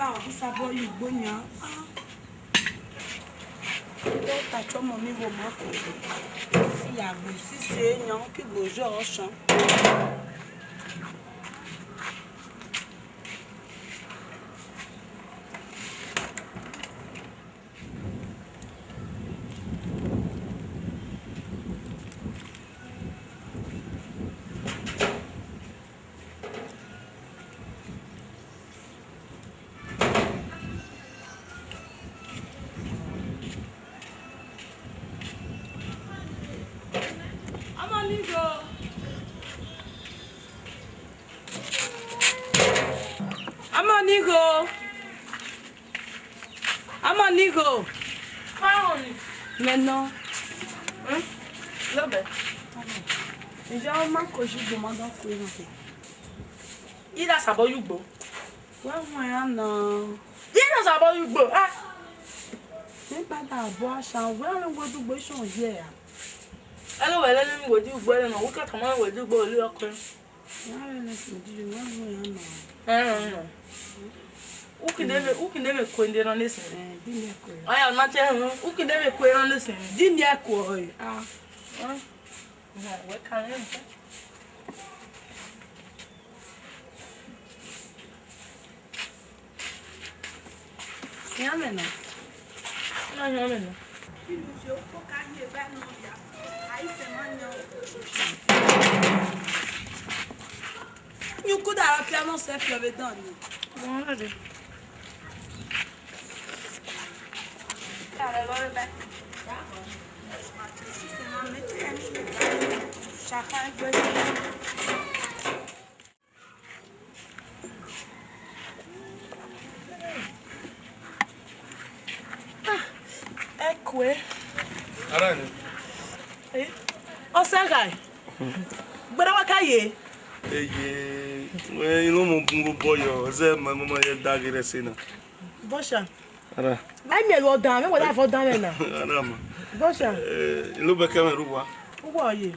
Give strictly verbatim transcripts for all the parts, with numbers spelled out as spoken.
Ọ ghi sabọ ye ugbo yan. Dọkita chọmọ ni wo ma ko. Si ya gbe, si se yan, ki gbo zọ ọsan. Amanigho. Amanigho. Amanigho. Fọwọ́n ni. Mẹ nọ. Hmm? Lọbẹ. Ǹjẹ́ ọ ma ko ju gbọmọdé kú ẹran kẹ? Ida sabọ ye ugbo. Wẹ wọn ya nọ. Ida sabọ ye ugbo. Ah. Nípa dà bọ́ àṣà, wẹ wọn wẹ dùgbò ṣàn yẹ à. Ẹ ló wẹ̀ lẹ́nu wẹ̀ dùgbò ẹ̀ nọ, wíkẹ́ kàn máa wẹ̀ dùgbò ilé ọkọ. Wẹ wọn ya nọ. Ẹ nọ. Ukindeme, ukindeme kwende nọ nesi. Ẹ, dime kwe. Aya, na che, ukindeme kwe nọ nesi. Dime kwe. Ah. Ah. Wẹ ka lẹ. Yan mẹ na. Na yan mẹ na. You could have piano self your done. Wọ́n rẹ̀ dé. Ẹ kue. Ara ni. Eh? Ọ sẹ gha. Gbẹdẹ wa ka ye. Eye, wẹ, inu mu bu bọ yọ, ọzẹ ma, ma, ma ye daghe rẹ sẹ na. Bọsha. Ara. Ai mi elu ọdan, mẹ wẹdẹ afọ dan mẹ na. Ara ma. Bọsha. Eh, ilo bẹkẹ mẹ ru wa. Uwa ye.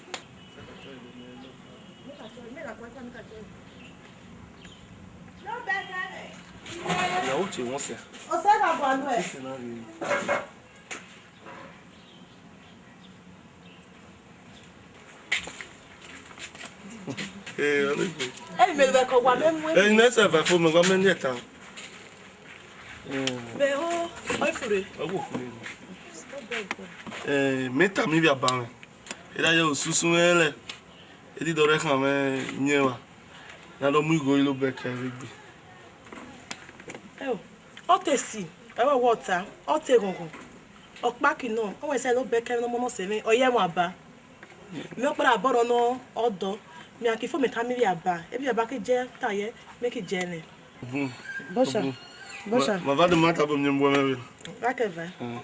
Ìyàwó tse wọ́n sẹ́. Ọ̀sẹ̀ náà bọ̀ àlọ́ ẹ̀. Sísè náà rèé. Ee, ọlọ́gbẹ́. Ẹ mẹ bẹ kọ wa mẹ mú ẹ. Ẹ ní ẹsẹ̀ fẹ́ fún mi, wọ́n mẹ ní ẹ̀ta. Bẹ ó, ó fure. Ó wò fure. Ẹ, mẹ́ta mi bí a bá wọn. Ẹ dájọ́ òṣùṣù ẹ lẹ̀. Edi dọrọ ẹkhan mwẹ yẹn wa, na dọ mu igho ilo bẹkẹ vbe egbe. Ẹo, ọ te si, ẹo, wọ ta, ọ te ghọghọ. Ọkpaki nọ, ọ wẹ sẹ ilo bẹkẹ nọ mọ nọ sẹ mwẹ, ọ yẹ ẹmwa ba. Mẹ ọkpara abọrọ nọ ọdọ, mẹ a ki fo mẹ ta mi vbe aba, ebi aba ki jẹ ta yẹ, mẹ ki jẹ nẹ. Bun. Bọsha. Bun. Bọsha. Ma, ma va do ma ta bo mi mbuẹ mẹ vbe. Wa kẹ va. Mm.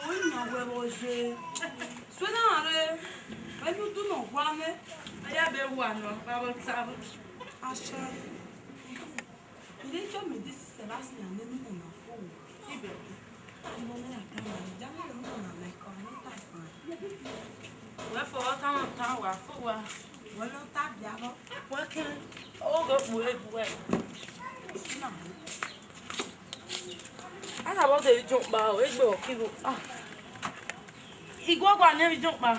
Ena wẹ vbe ye. Suena rre, ẹmwẹ udu nọ wa mwẹ. Aya bẹ wa nọ, wa vbe ta. Asha. Ile yo me di sisẹ vbe asẹ na nene mona fo. Ibe. Mo me ya ta ma, ja me lo mona na ko, no ta pa. Wẹ fo wa ta ma ta wa fo wa. Wẹ no ta bia vbọ. Wẹ kere. O go bu e bu e. Isi na mo. Ana bọ de jumpa o, egbe o kilo. Ah. Igwagwa ne vbe jumpa.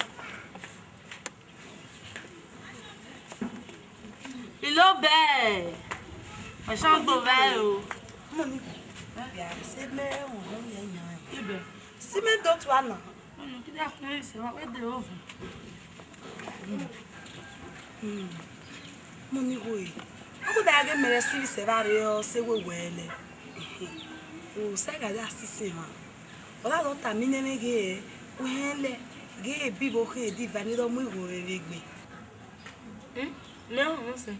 Ilo bẹ. Ọsan gbo vẹ o. Moni. Ya se me o ya ya. Ibe. Si me do tu ana. Moni, kide akun se wa we de ovu. Moni hoe. Ọ da ghe mẹ rẹ sivbi sẹ vba rre ọ sẹ wẹ wẹ lẹ. U sẹ gha ya sisi mwa. Ọ gha dọ tama nẹ mwẹ ghe, u hẹn lẹ, ghe bi vbe okhe ediva ne ọ mu igho vbe vbe egbe. Mẹ họn sẹ.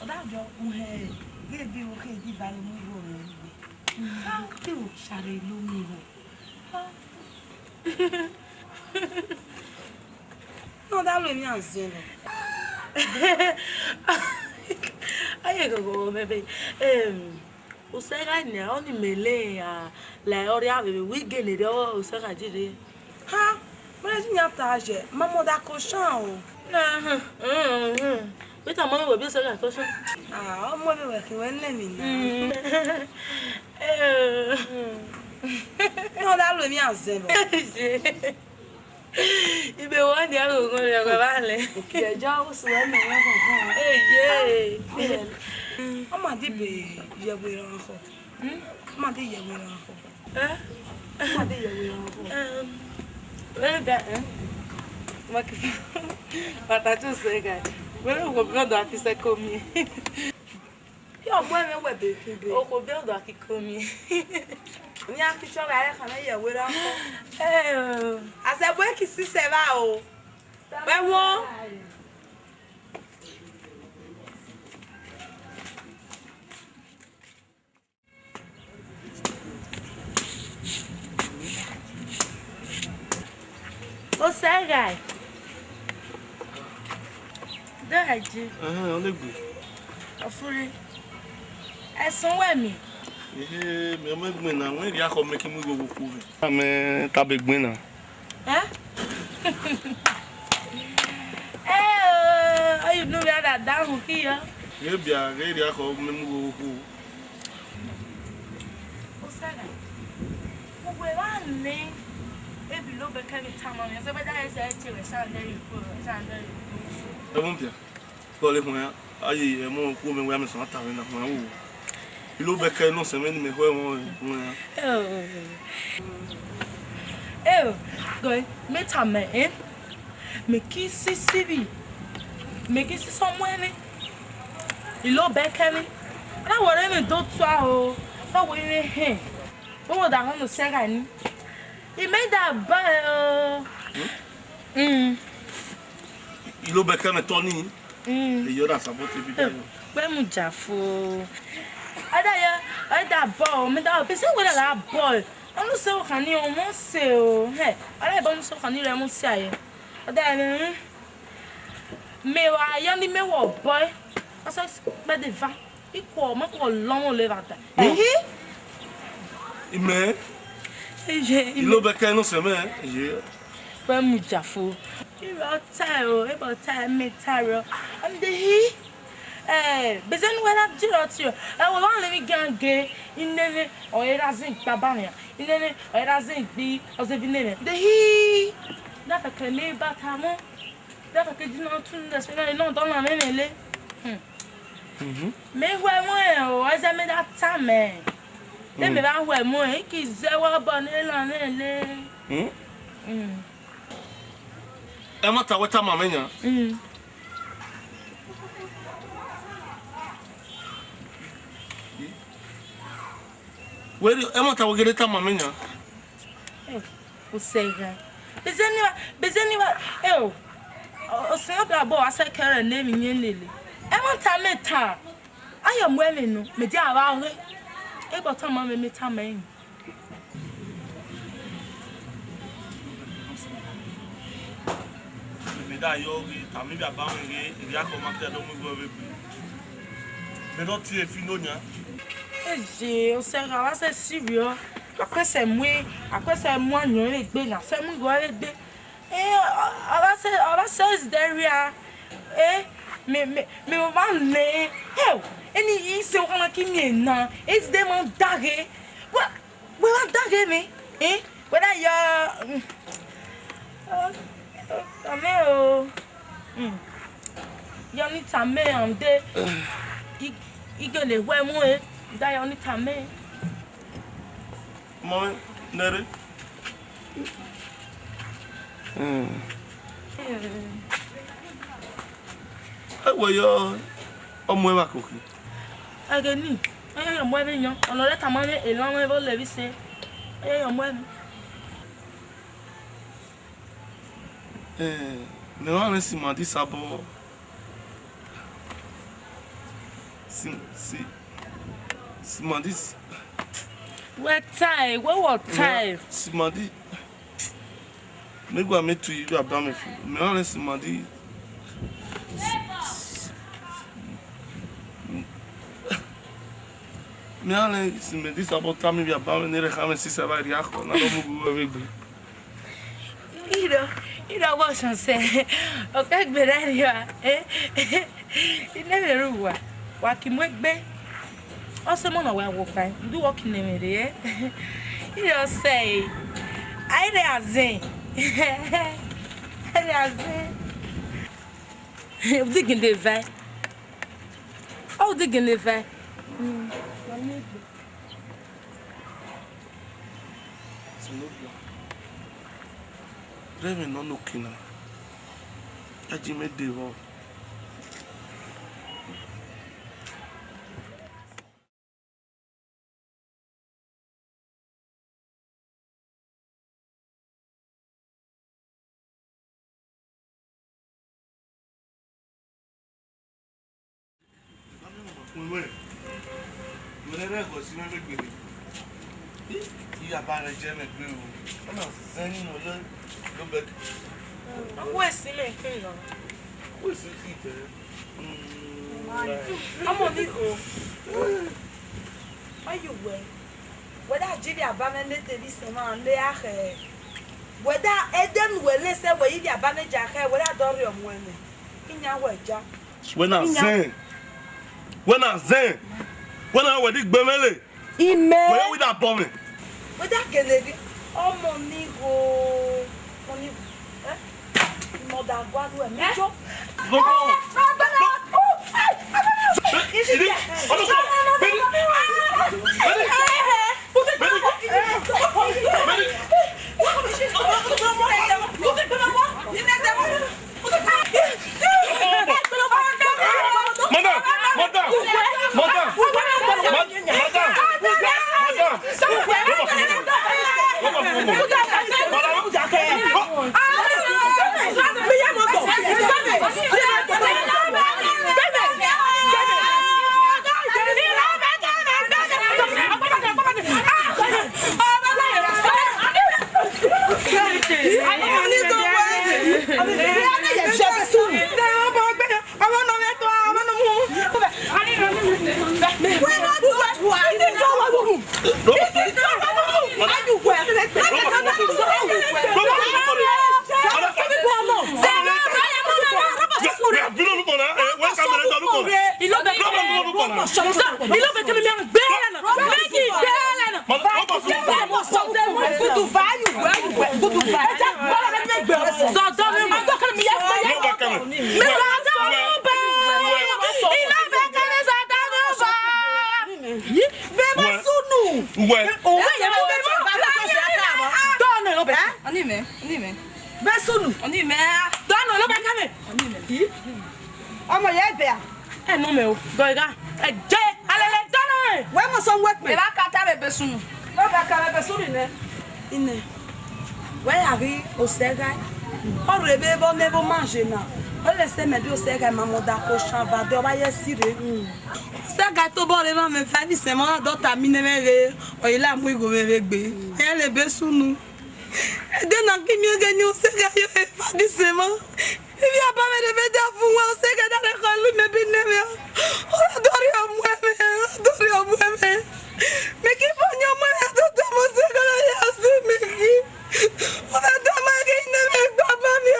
Ọ da jọ u hẹn Ghe bi wo khe di vale mu igho rẹ igbe. Ha, ke wo share lo mi igho. Ha. No, da lo mi azẹn lọ. Aye gogo mẹ be. Em, Osẹgha nẹ, ọni mẹ le a, la ọrria vbe wigele rre, Osẹgha jire. Ha, mẹ ji yan ta jẹ, ma mọ da ko shan o. Vbe tama wẹ bi Osẹgha ko shan. Ah, ọmọ vbe wẹ khin wẹ nẹ mi na. Mm. Eh. No, da lo mi azẹn lọ. Ibe wa ni agogo ni ọgọ ba lẹ. Ẹja o sọ ẹmẹ yẹn gangan. Eye. Ọma di be yẹwe ẹran khọ. Hmm? Ọma di yẹwe ẹran khọ. Eh? Ọma di yẹwe ẹran khọ. Um, where that, eh? Microphone. But I just say, guy, where we go beyond that is a come. Yo, mwe me we be kibe. Okhuo be ọdọ akiko mi. Ni a ki chọ gha ẹre khama ye wẹ ra kọ. Eh. Asẹ bu eki sisẹ vba o. Vbe wọ. Osẹghae. Dọghae je. Ẹhẹn, ọ na gbe. Ọfure. Ẹsan wẹ mi. Ehe, mẹ mẹ gbẹn na, wẹ rhie akhọ mẹ ki mu igho vbe okhuo vbe. Amẹ ta be gbẹn na. Eh? Eh, oh, you know where that down here. Ghe bia, ghe rhie akhọ mẹ mu igho vbe okhuo. Osẹghae, uwẹ gha nẹ, ebi Ilobẹkẹ vbe tama mwẹ, ọ zẹ wẹ da ẹsẹ ẹtie wẹ sha nẹ ye kpo, sha nẹ ye kpo. Ẹmwẹ bia, kọle khuan, aye, ẹmwẹ okhuo mẹ wẹ amẹ sọn a ta mwẹ na, khuan wo. Ilobẹkẹ nọ sẹ mwẹ ne imẹ khuẹ ẹmwẹ khuan. Eh, oh, oh, oh. Eh, oh, gọe, mẹ tama, eh? Mẹ ki sisivbi, mẹ ki sisọ mu ẹmwẹ. Ilobẹkẹ ni. Ra wẹ ọre emwi do tua o. Ra wẹ emwi hẹn. Vbe wẹ da họn ne Osẹghae ni. Imẹ da ba ẹre o. Mm. Ilobẹkẹ mwẹ tọ ni. Mm. Eyo da support ebi da yo. Wẹ mu ja fo. Ada ya, ada bọ, mi da bọ. Bẹsẹ wẹ da bọ. Ọnu se okhan ni o, mọ se o. Hẹ, ara ebo nu se okhan ni rẹ mọ se aye. Ọ da ẹmwẹ, mẹ wa ya ni mẹ wọ bọe. Ọ sẹ kpẹdẹ eva. Ikhuo, ma khuo lọmọ le vba da. Ehi? Imẹ? Eye, imẹ. Ilobẹkẹ nọ sẹ mwẹ, eye. Wẹ mu ja fo. Irọ ta o, ebo ta, mẹ ta rọ. Am de hi. Eh, bẹzẹ ne uwẹ na jirọ tiọ, ẹ, wẹ wa lẹ emwi giange, inene, ọ ra zin gba ba mẹ, inene, ọ ra zin gbi, ọ zẹ vi nene. De hi, da fẹkẹ ne ba ta mọ, da fẹkẹ ji na tu ne sẹ na, na dọ na mẹ mẹ le. Hmm. Mhm. Mẹ wẹ mọ ẹ o, ẹzẹ mẹ da ta mẹ. De mẹ ba wẹ mọ ẹ, ki zẹ wẹ bọ ne la mẹ le. Hmm? Hmm. Ẹmwata wẹ tama mwẹ yan. Mm. Wẹ rhie, ẹmwata wẹ gele tama mwẹ yan. Eh, Osẹghae. Bẹzẹ ne wa, bẹzẹ ne wa, eh o. Osẹn bra bọ wa sẹ kẹrẹ ne emwi yẹn lele. Ẹmwata mẹ ta. Aye mu ẹmwẹ nọ, mẹ dia vba ọghe. Ebo tama mwẹ, mẹ tama ẹn. Mẹ da yo ghe, tama ivbi aba mwẹ ghe, ivbi akọ ma ke do mu igho vbe gbe. Mẹ do tie fi no nia. Eje, Osẹghae, wa sẹ serious. Akwẹsẹ mu, akwẹsẹ mu ayọn vbe gbe na, sẹ mu igho vbe gbe. Eh, ọ, ọ, ọ va sẹ, ọ va sẹ is there. Eh, mẹ, mẹ, mẹ wa nẹ. Hell, eni ise wa na ki mie na. Is there man daghe. Wa, wẹ wa daghe mẹ. Eh, wẹ da ya, mm, oh, oh, tama o. Mm. Ya ni tama am de. I, i gele wẹ mu e. Da ya ni tama. Mọmẹ, nẹrhẹ. Hmm. Ẹwẹ yọ, ọmọ ẹvwa kokhi. Ẹghẹ ni, ẹyẹ yọ mu ẹmwẹ yan, ọnọ rẹ tama mwẹ elan mwẹ vbe ọ lẹ vbe ise, ẹyẹ yọ mu ẹmwẹ. Eh, mẹ mwa mwẹ si ima di sabọ. Si, si, Simadi. Wẹ tae, wẹ wọ tae. Simadi. Mẹ gua mẹ tu yi gha ba mẹ fu. Mẹ na lẹ Simadi. Mẹ na lẹ Simadi sabọ ta mẹ via ba mẹ ne rẹ kha mẹ sisa ba ria kho na do mu gu vbe gbe. Iro, iro vbọ sọn sẹ, ọ kẹ gbe ra ria, eh? I nẹ vbe ru uwa, wa ki mu egbe. Ọ sẹ emọ na wa wo kha, udu wọ ki nẹ mwẹ rre, eh? Iro sẹ, a i re azẹn. A i re azẹn. Udiginde vae. Ọ udiginde vae. Osanobua, rẹ ẹmwẹ ne ọ nọ oke na, a gie mẹ de vbọ. Wẹ, wẹ rẹ ẹghọ si mwẹ vbe gbe. Iyaba rẹ jẹ mwẹ gbe o. Ọ na zẹ ni nọ yọ, yọ bẹk. Wẹ si mwẹ khin nọ. Wẹ si khin tẹ. Ọmọ ni o. Ọ ye wẹ. Wẹ da ji vbe aba mwẹ ne te vbe isẹn mwa ne a khẹ. Wẹ da ẹdẹ ne uwẹ lẹ sẹ wẹ yi vbe aba mwẹ ja khẹ, wẹ da dọ rhie ọmuẹmwẹ. Iyan wẹ ja. Wẹ na zẹn. Wẹ na zẹn. Wẹ na wẹ di gbe mwẹ le. Imẹ. Wẹ ya wẹ da bọ mwẹ. Wẹ da gele vbe ọmọ ni gho. Ọmọ ni gho. Eh? Mother gua do me jo. Gogo. Madam, madam, madam, madam, madam, madam. Bẹbẹ sunu. Uwẹ. Uwẹ. Dọnẹ lọ bẹ. Ọni mẹ, ọni mẹ. Bẹ sunu. Ọni mẹ. Dọnẹ lọ bẹ kẹmẹ. Ọni mẹ. Ọmọ yẹ bẹ a. Ẹ nọ mẹ o. Dọ igha. Ẹ jẹ alẹlẹ dọnẹ. Wẹ mọ sọ wẹ pẹ. Ẹ bá ka ta bẹbẹ sunu. Wẹ bá ka bẹbẹ sunu nẹ. Inẹ. Wẹ ya ghi Osẹghae. Ọ rre vbe vbọ ne vbe ọ ma je na. Ọ lẹ sẹ mẹ bi Osẹghae ma mọ ọdako shan va dẹ ọ vba ye si rre. Osẹghae tobọ rre emwa mwẹ five cent, mẹ ọ na dọ tama nẹ mwẹ ghe, ọ i la mu igho mwẹ vbe gbe. Ẹ lẹ ebe sunu. Ẹdẹ na ki miẹn ghe ni Osẹghae yo e five cent mwa. Ivbi aba mwẹ rre vbe da vu wẹ Osẹghae da rre khọ lu mẹ bi nẹ mwẹ. Ọ na dọ rhie ọmuẹmwẹ, ọ na dọ rhie ọmuẹmwẹ. Mẹ ki fo yan ọmuẹmwẹ, a dọ tama Osẹghae ya si mẹ ki. Ọ na tama ghe nẹ mwẹ gba ba mẹ.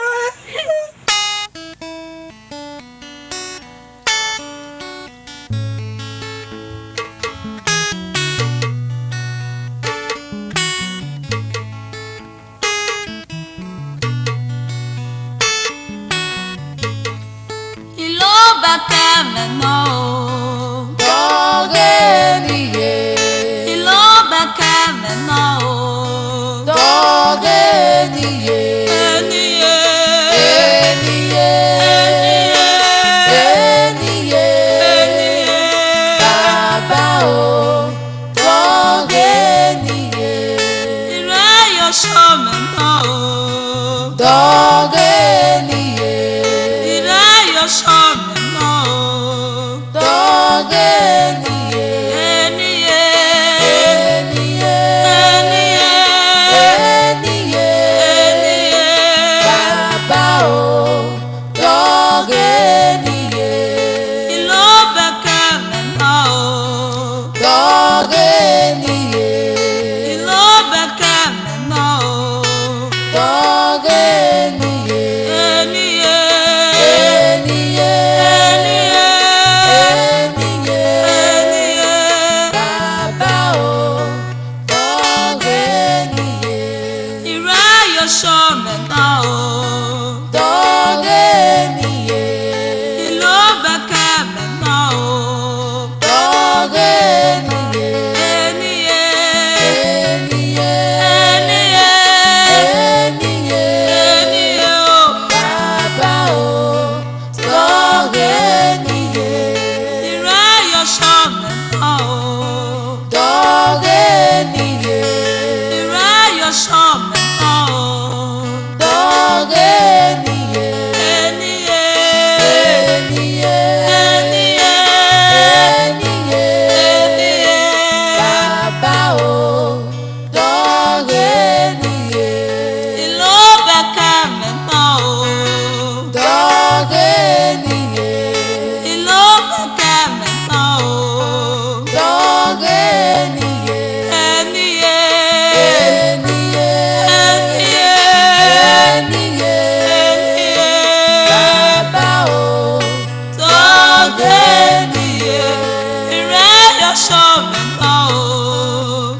Ilobẹkẹ mẹ nọ.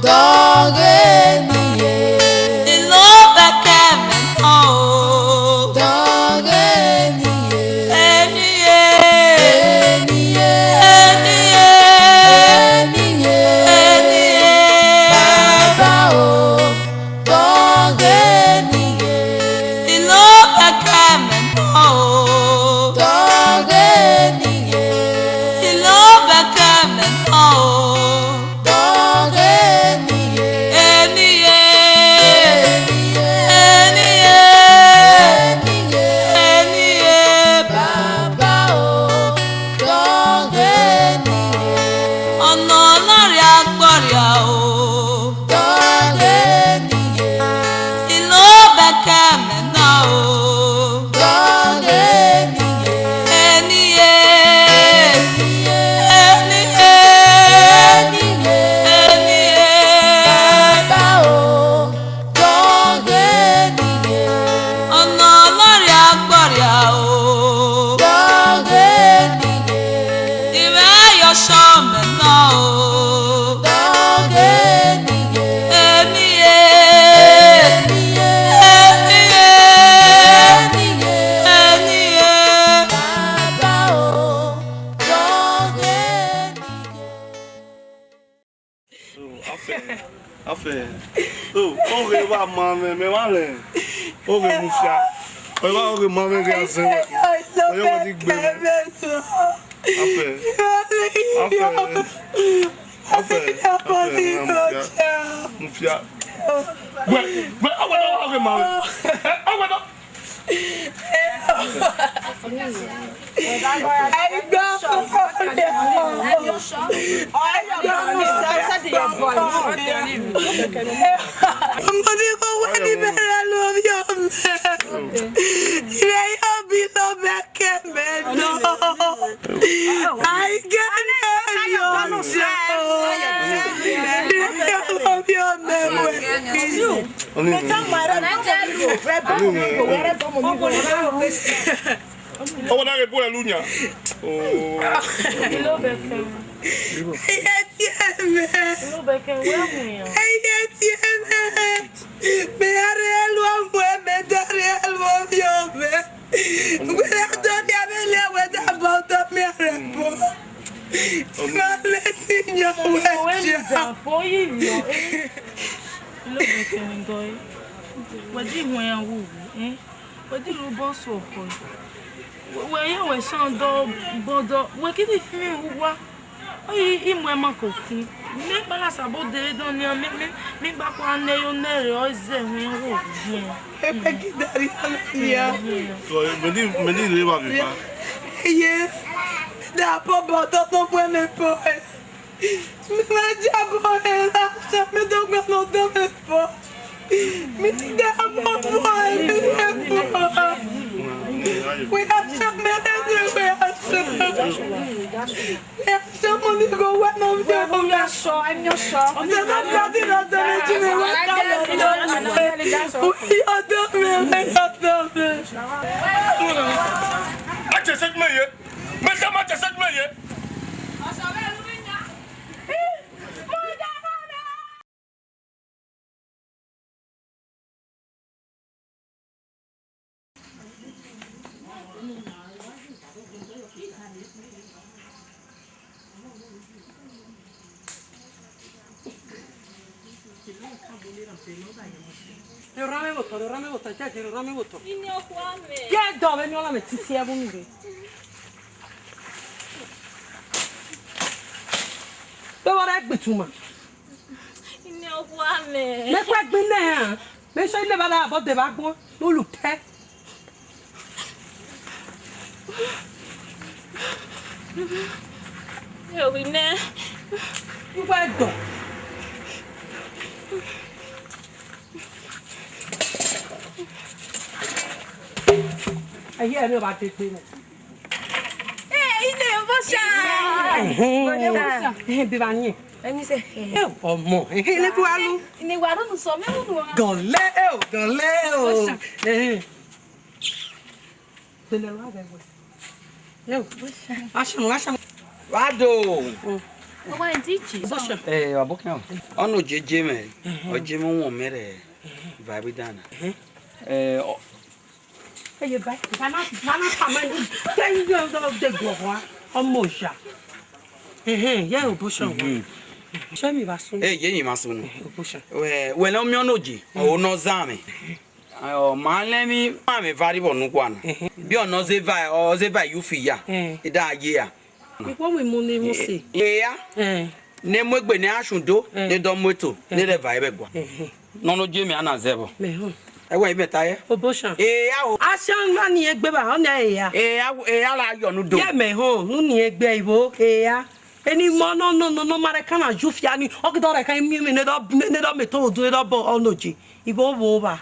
Dọgheni ye. Ilobẹkẹ mẹ nọ o. Dọgheni ye. Eni ye. Eni ye. Eni ye. Eni ye. Eni ye. Baba o. Dọgheni ye. Ilobẹkẹ mẹ nọ o. Dọgheni ye. Ilobẹkẹ mẹ nọ o. Dọgheni ye. Eni ye. Eni ye. Eni ye. Eni ye. Baba o. Dọgheni ye. Ọna nọ rhia gbọrhia o. Dọgheni ye. Ilobẹkẹ mẹ nọ o. Dọgheni ye. Eni ye. Eni ye. Eni ye. Baba o. Dọgheni ye. Ọna nọ rhia gbọrhia o. Dọgheni ye. Imẹ yọ sọ mẹ nọ o. Dọgheni ye. Eni ye. Eni ye. Eni ye. Eni ye. Baba o. Dọgheni ye. So, afẹ, afẹ. So, oghe wa ma mwẹ, mẹ wa lẹ. Oghe mufia. Oghe wa, oghe ma mwẹ ghe azẹn wẹ. Oye wẹ di gbe. Afẹ. Afẹ. Afẹ. Afẹ. Mufia. Mufia. Wẹ, wẹ, oghe ma mwẹ. Oghe na. Ọmọ na ghe bu ẹlu yan. Oh. Ẹyẹ tie mẹ. Ẹyẹ tie mẹ. Mẹ a rre ẹlu ọmọ ẹ, mẹ da rre ẹlu ovbi ọmọ ẹ. Wẹ ra dọ ni amẹ lẹ wẹ da bọ dọ mẹ a rre bọ. Ọmọ lẹ si yan wẹ ja. Ilobẹkẹ wẹ dọ ẹ. Wẹ di hu ẹn wu wu, eh? Wẹ di ru bọ so ọkọ. Wẹ, wẹ ye wẹ shan dọ bọ dọ. Wẹ kidi fi mẹ wu wa. Oyi, i mu ẹma ko kun. Mẹ kpala sabo dee dọ nian, mẹ, mẹ, mẹ gba kua nẹ yo nẹ rẹ ọ zẹ wẹ wo. Ebe ki dari ala nia. So, mẹ di, mẹ di rre wa vbe ba. Ye. Da bọ bọ dọ dọ mu ẹmẹ bọ ẹ. Mẹ ma ja bọ ẹ la, sa mẹ dọ gba nọ dọ mẹ bọ. Mẹ da bọ bọ ẹ, mẹ da bọ. Wẹ a sa mẹ da de wẹ a sa. Wẹ a sa mọ ni ko wẹ nọ mẹ. Wẹ a sa mọ ni ko wẹ nọ mẹ. Wẹ a sa mẹ, wẹ a sa mẹ. A che se mẹ ye. Mẹ sa ma che se mẹ ye. Rhame vbe otọ, rhame vbe otọ, jẹjẹ rhame vbe otọ. Ini ọkhuamẹ. Ye dọ vbene ọ na mẹ titi ẹvbo ni rre. Vbene ọ rẹ gbe tuma. Ini ọkhuamẹ. Mẹ kue gbe nẹ ha. Mẹ sọ ile ba da bọ de ba gbọn. Lulu pẹ. Ewinẹ. Iwẹ dọ. Ẹyẹ ẹmẹ ọba degbe nẹ. Ee, ine ọbọsa. Ẹhẹn, ẹhẹn, bi ba yin. Ẹni sẹ. Ẹ, ọmọ, ẹhẹn, ne bu alu. Ine wa runu sọ, mẹ runu wa. Gọlẹ o, gọlẹ o. Ọbọsa. Ẹhẹn. Tẹlẹ wa bẹ wẹ. Yo. Ashamu, ashamu. Wa do. Mm. Owa, ndi ji. Ee, wa bọ khian. Ọnọ jeje mẹ, ọ je mẹ wọn mẹ rẹ va ẹvbo dan na. Ee, ọ- Eye ba, ba na, ba na tama ni. Ke yo do de gua. Ọmọ oya. Ehe, ye Oboshan wa. Shemi ba sunu. Ee, ye yin ma sunu. Oboshan. Wẹ, wẹ ne ọ miẹn ọnọ je, ọ nọ zan mwẹ. Ọ ma lẹ emwi ma mwẹ vare vbọ ne uwa na. Bi ọ nọ zeva, ọ zeva yu fi ya. Ee. I da ye a. Ikpọ mu imu ni mu si. Eya. Eh. Ne mu egbe ne a sundo, eh, ne dọ mu eto, eh, ne rẹ va ẹvbo ẹgua. Eh, eh. Nọ nọ je mẹ a na zẹ vbọ. Mẹ họn. Ẹwẹ mẹ ta yẹ. Oboshan. Eya o. Ashan ma ni egbe ba, ọ na eya. Eya, eya la yọ nu do. Ye mẹ họn, nu ni egbe ivo, eya. Eni mọ nọ nọ nọ nọ ma rẹ kan na ju fia ni, ọ ghi dọ rẹ kan mi mi ne dọ ne dọ mẹ to odu ne dọ bọ ọ no je. Ivo vbo va.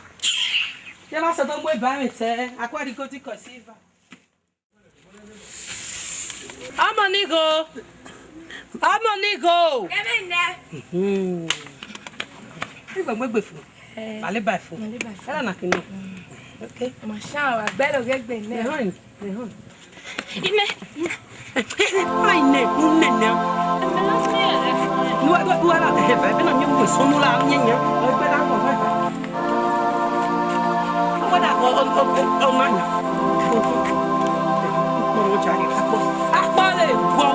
Ye na sẹ dọ mu eba mẹ tẹ, akwa ri godi kọ silver. Ọmọ ni gho. Ọmọ ni gho. Kẹmẹ nẹ. Mhm. Igbe mu egbe fo. Eh. Vale bai fo. Vale bai fo. Ẹra na kinu. Mm. Okay. Masha Allah, gbẹrẹ oghe gbe nẹ. Mehon, mehon. Ime. Ai ne, nu ne ne. Ime last year. Nu, nu, nu, ala de heva, ebe na mi mu so nu la, nye, nye. Egbe la ko heva. Akpọ da kọ, ọ, ọ, ọ, ọ, ma nya. Akpọ le gbọ.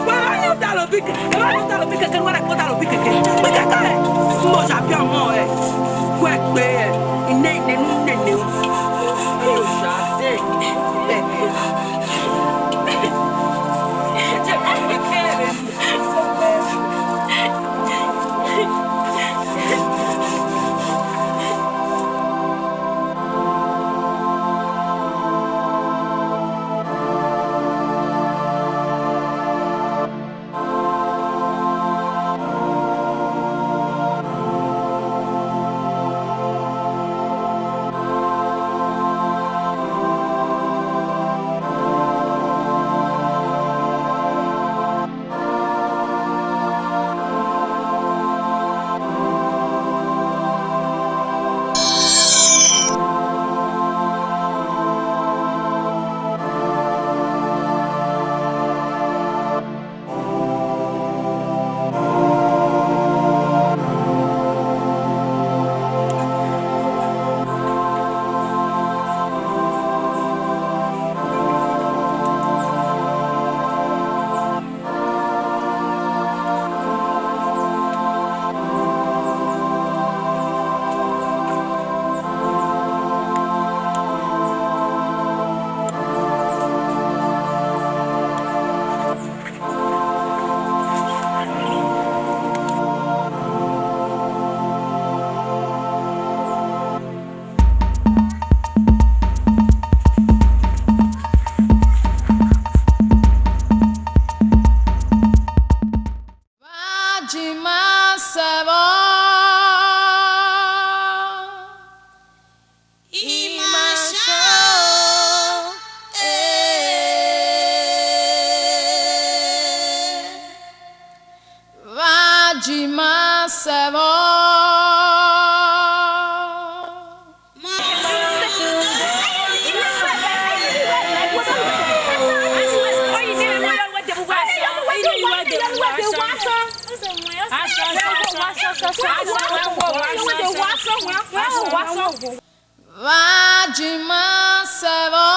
Wa ra yo dalo bi keke, wa ra yo dalo bi keke, wa ra kpo dalo bi keke. Bi keke, mo ja bi ọmọ ẹ. Ku ẹkpe ẹ, ine, ine, nu, nene o. Mo ja se. Ẹ. Vajima sẹvbọ, ima sha o, eh. Vajima sẹvbọ. Vajima sẹvbọ.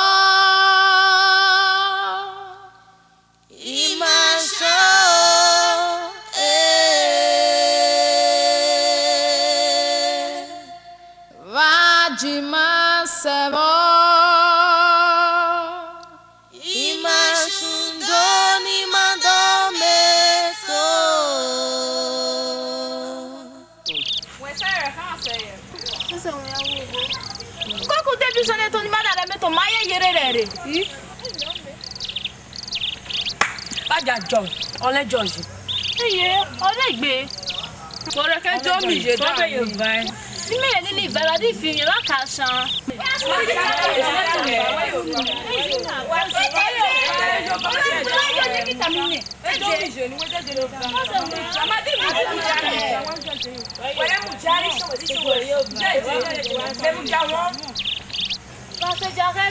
Ima sho, eh. Vajima sẹvbọ. Ima shundo ni ma dọ mẹ so. Wẹ sẹ rẹ khan sẹ yẹ. Kọkọ de bi sọnẹ to ni ma da rẹ mẹ to ma ye yere rẹ re. Ba ja jọ, ọlẹ jọ yi. Iye, ọlẹ gbe. Kore kẹ jọ mi ye da. Kore yo vai. Ni me ye ni ni vai, ba di fi mi la ka san.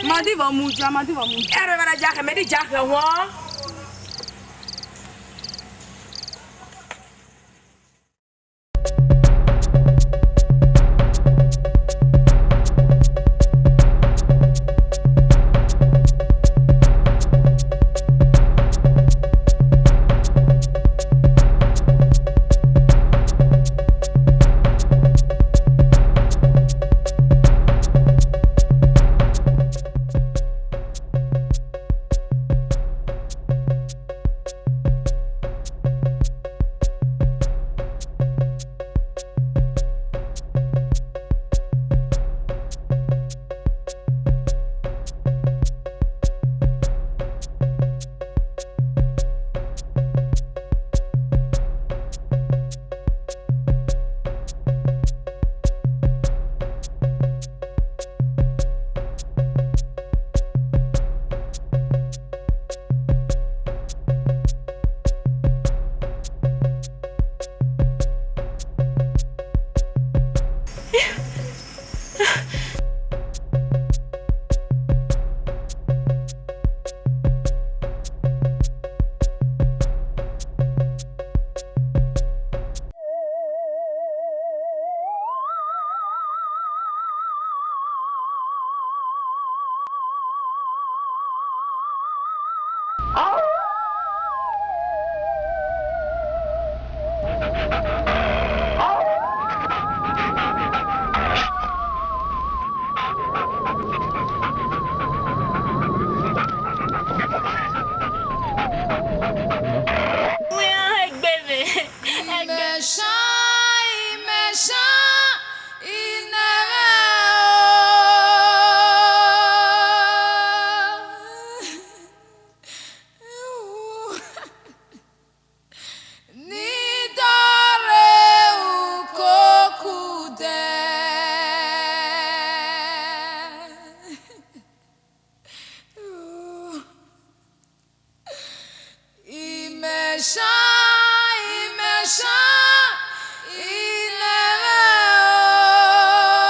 Ma di vbe mu dia, ma di vbe mu dia. Ere vbe na dia khe, mẹ di dia khe wọn. Imẹshan, imẹshan, inẹmwẹ o. Ni dọre ukoku dẹ. Imẹshan, imẹshan, inẹmwẹ o.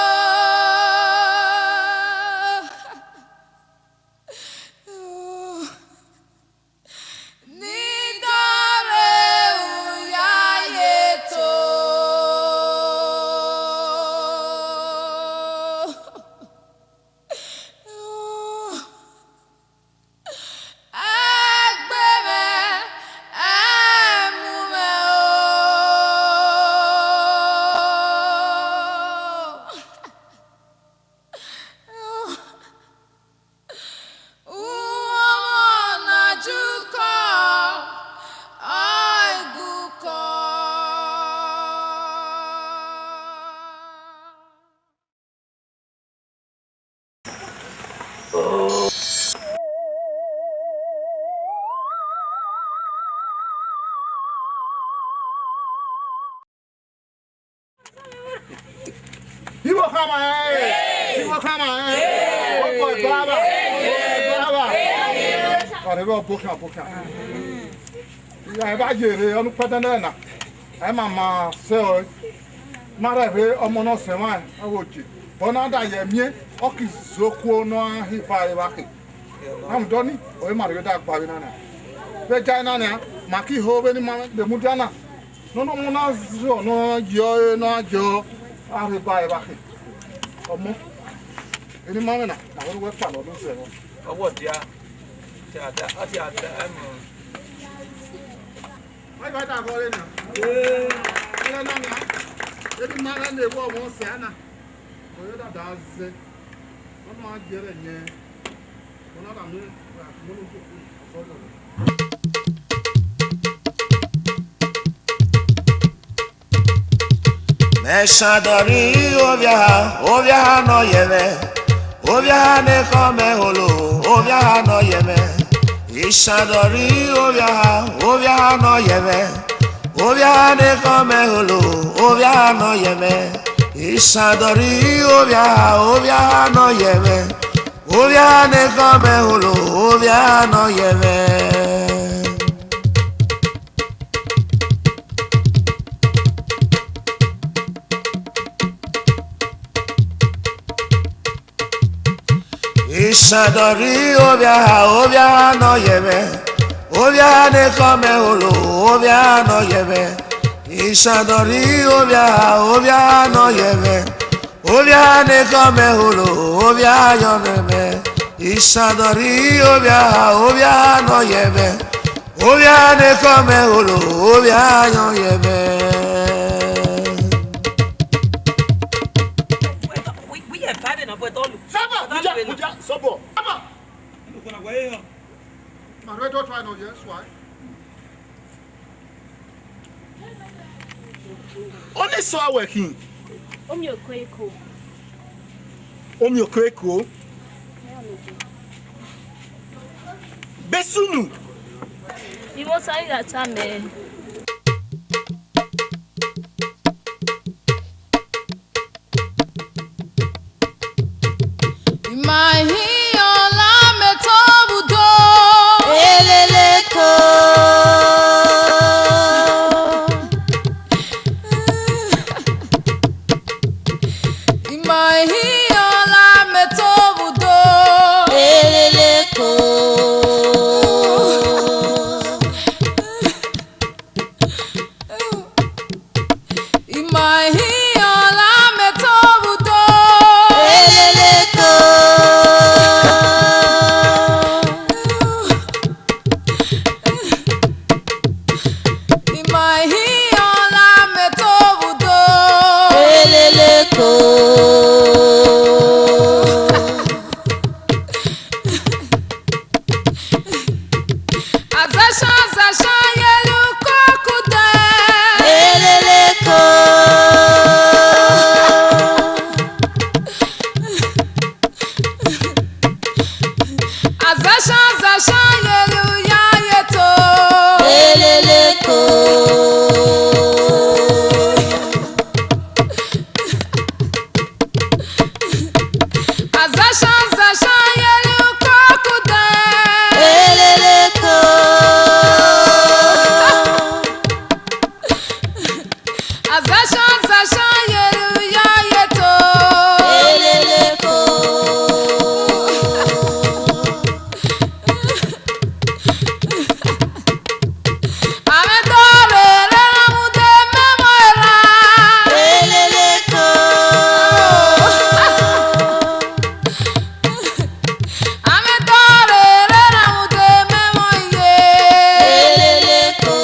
Ni dọre uya ye to. Ẹgbẹe mwẹ, ẹ mu mwẹ o. Uwọmọ na jukọ, ọ i gukọ. Igho khama, eh. Igho khama, eh. Obo baba. Obo baba. Are bo bokha, bokha. Ya ba yere onu padana na. Ai mama se o. Mara ve ọmọ nọ sẹ mwa, a wo je. Ọ na da ye mie, ọ ki zo khuo nọ a hi ba evba khe. Amudọni, ọ i ma rhie da gba vbe nana. Vbe ja nana, ma ki ho vbene ima vbe mudia na. Nọ nọ mu na zọ nọ yọ e nọ a yọ a rhe ba evba khe. Ọmọ, eni ima mwẹ na, ma ho ne uwẹ kpa nọ do zẹ vbọ. Ọwọ dia, dia da, a dia da, ẹ mọ. Ai ba da vbọ re na. Ẹ na nia, eni ima mwẹ ne vbọ ọmọ sẹ ana. Ọ yọ dada zẹ. Ọ ma gbe ẹre yẹn. Ọ na da mu, mu nu ko. Mẹ shandọri ovbia, ovbia nọ yẹ mwẹ, ovbia ne khọ mẹ holo, ovbia nọ yẹ mwẹ. Ishandọri ovbia, ovbia nọ yẹ mwẹ, ovbia ne khọ mẹ holo, ovbia nọ yẹ mwẹ. Ishandọri ovbia, ovbia nọ yẹ mwẹ, ovbia ne khọ mẹ holo, ovbia nọ yẹ mwẹ. Isan dọrhi ovbia ha, ovbia ha nọ yẹ mwẹ. Ovbia ha ne khọ mẹ holo, ovbia ha nọ yẹ mwẹ. Isan dọrhi ovbia ha, ovbia ha nọ yẹ mwẹ. Ovbia ha ne khọ mẹ holo, ovbia ha yọ nẹ mwẹ. Isan dọrhi ovbia ha, ovbia ha nọ yẹ mwẹ. Ovbia ha ne khọ mẹ holo, ovbia ha yọ nẹ mwẹ. We, we, we are vibing, but all Sọbọ, mudia, mudia, sọbọ. Sọbọ. My red hot wine, oh yes, why? Oni sọ awẹ khin. Omi oko eko. Omi oko eko. Besunu. Iwo sa ira ta mẹ. Ima hi ọla mẹ to vbudo. Eleleko. Ima hi ọla mẹ to vbudo. Eleleko. Ima hi ọla mẹ to vbudo. Eleleko. Ima hi ọla mẹ to vbudo. Eleleko. Azashan, azashan, yelu kokude. Eleleko. Azashan, azashan, yelu ya yeto. Eleleko. Azashan, azashan, yelu kokude. Eleleko. Azashan, azashan, yelu ya yeto. Eleleko. Amẹ dọrere, ra mude mẹ mọ era. Eleleko. Amẹ dọrere, ra mude mẹ mọ ye. Eleleko.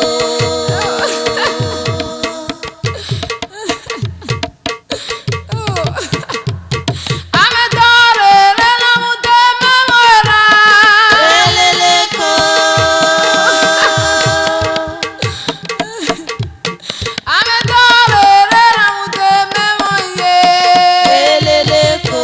Amẹ dọrere, ra mude mẹ mọ era. Eleleko. Amẹ dọrere, ra mude mẹ mọ ye. Eleleko.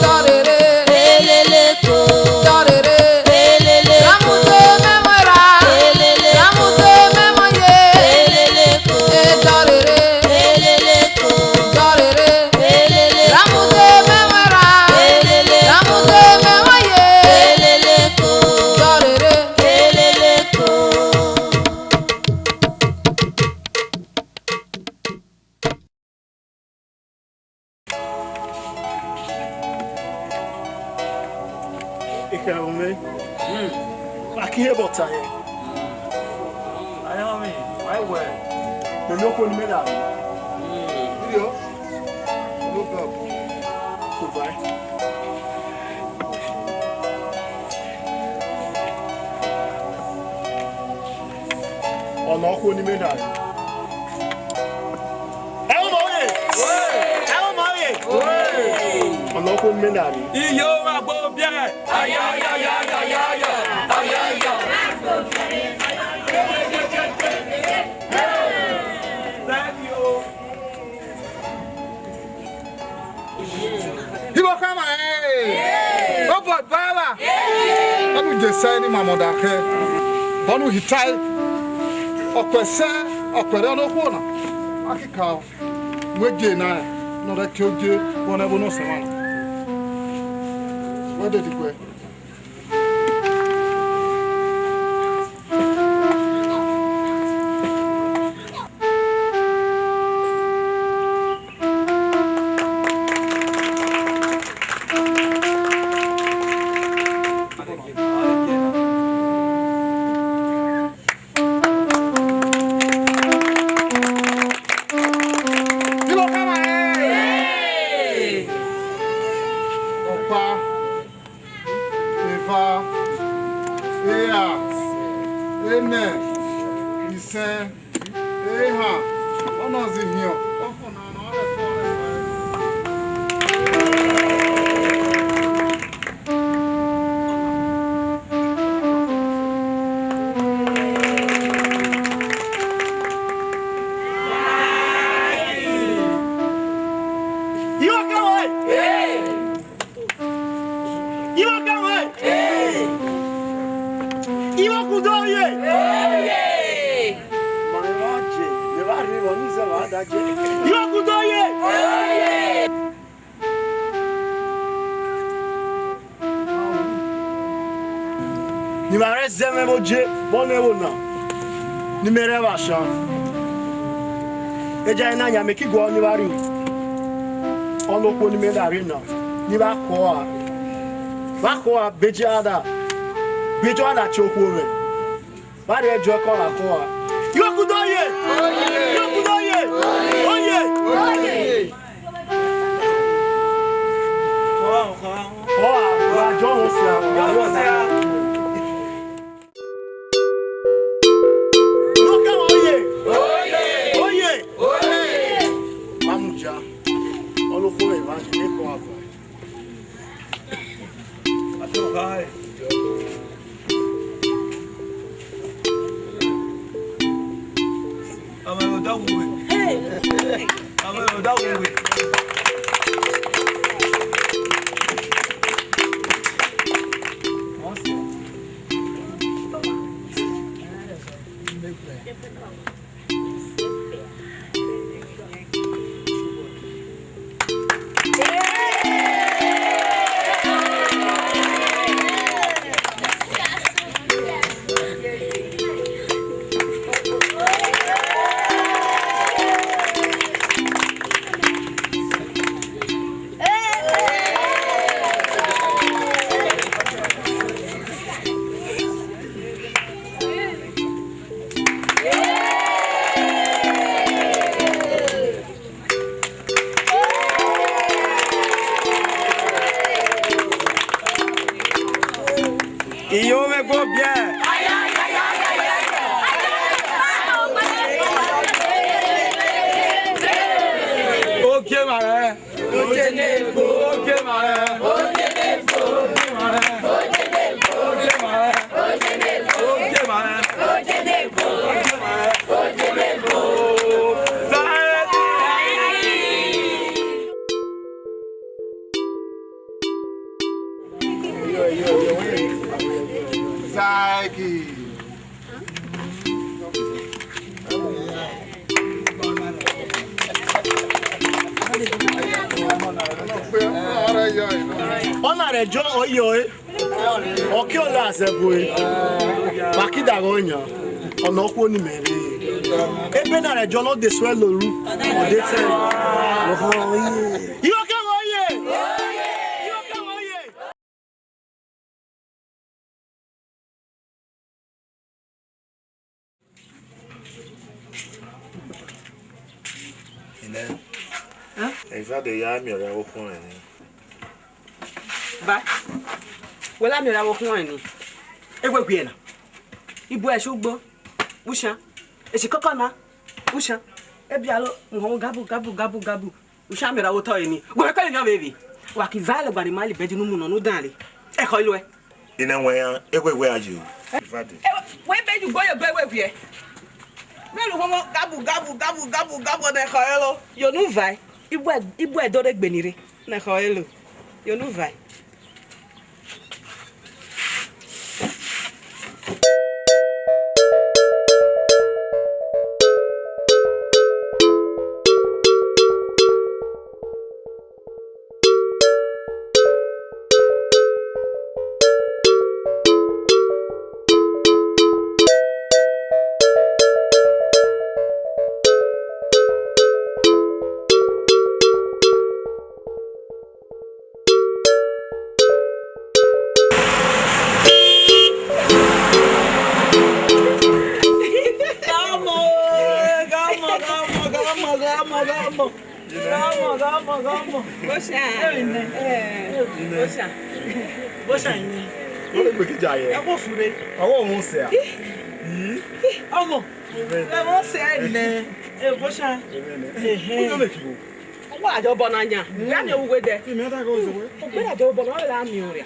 Dọrere. Eleleko. Dọrere. Eleleko. Ra mude mẹ mọ era. Eleleko. Ra mude mẹ mọ ye. Eleleko. E dọrere. Eleleko. Dọrere. Eleleko. Ra mude mẹ mọ era. Eleleko. Ra mude mẹ mọ ye. Eleleko. Dọrere. Eleleko. Ikẹrun mwẹ. Wa ki he bọta yẹ. Ayọ mi, wa wẹ. Mẹ mi okhuo ni mẹ da. Iyo. Ko vai. Ọna okhuo ni mẹ da. Ẹ ọmọ oye! Ẹ ọmọ oye! Ọna okhuo ni mẹ da. Iyo, wa gbo biẹ. Aya, aya, aya, aya, aya, aya, aya. Thank you. Igho khama, eh. Obọ baba. Ọnu je sẹ ni ma mọ da khẹ. Ọnu hitae. Ọkpẹ sẹ, ọkpẹ rẹ ọnọkhuo na. Akika o. Wẹ je na, nọ rẹ ke oje, wọ nẹ vbo nọ sẹ mwa na. Wẹ de diguẹ. Eva, ena, ene, isen, ehan, ọna zighian. Iwakawai! Iwakawai! Iwakudo ye! Iwakudo ye! Ni mwa rẹ zẹ mwẹ vbe oje vbe ọnẹ ẹvbo na, ne imẹ rẹ vbe ashan. Eja na yan mẹ ki guọghọ ne I vba rrie. Ọnọkhuo ne imẹ na rre na, ne I vba khua. Vba khua, beje ada, beje ada tie okhuo mwẹ. Vba rrie ẹjọ ẹko ra khua. Iwakudo ye! Iwakudo ye! Oye! Ọ, wa jọ wọn sia. Iwakawai oye! Oye! Mamuja. Ọnọkhuo mwẹ vba ye, ne kọ ava. Iyo mwẹ gbo biẹ. Ogie mare. Ogie mare. Ogie mare. Zaki. Ọna rẹ jọ ọyọe, ọke ọla azẹgbe, ma kidaghe ọyan, ọnọkhuo ne imẹ rre. Ebe na rẹ jọ ne ọ de suẹlo ru, ọ de tẹ. Iwakawai oye! Iwakawai oye! Nẹ, evade ya miẹn ọre ọkhuẹn ni. Ba, wẹ la miẹn ọre ọkhuẹn ni. Ewe wiẹ na. Ibu ẹse ugbo, ushan. Esi kọkọ na, ushan. Ebialo, uhọn gabu, gabu, gabu, gabu. Ushan mẹ ra wo tọ ẹre ni. Wẹ kẹ yan vbe vbe. Wa ki va ẹlẹgba ne ima le bẹdi ne u mu nọ ne u dan re. Ẹkhọ iluẹ. Ine wẹ yan, ewe wẹ a ye o. Evade. Wẹ bẹdi ugbo ye gbe wẹ wiẹ. Mẹ lu homo gabu, gabu, gabu, gabu, gabu, ne ẹkhọ ẹre lo. Yo nu vae. Ibu ẹ, ibu ẹ do re gbe ni re. Ne ẹkhọ ẹre lo. Yo nu vae. Gamo, gamo, gamo, gamo, gamo, gamo. Gamo, gamo, gamo. Bosha. Eh, bosha. Bosha ni. Ọ gbe ki ja ye. Ẹ wo fure. Ọ wo wọn sẹ a. Ih, ih, ọmọ. Ẹ wo sẹ ẹ nẹ. Ẹ wo sha. Ẹ nẹ. Ẹ hẹ. Kí ló lè fi wo? Ọ wá jọ bọ na nya. Ẹ. Ya ni owó dẹ. Kí mi á dá kọ́ sọ wẹ́. Ọ gbé jọ bọ na, ọ lè la mi o rẹ.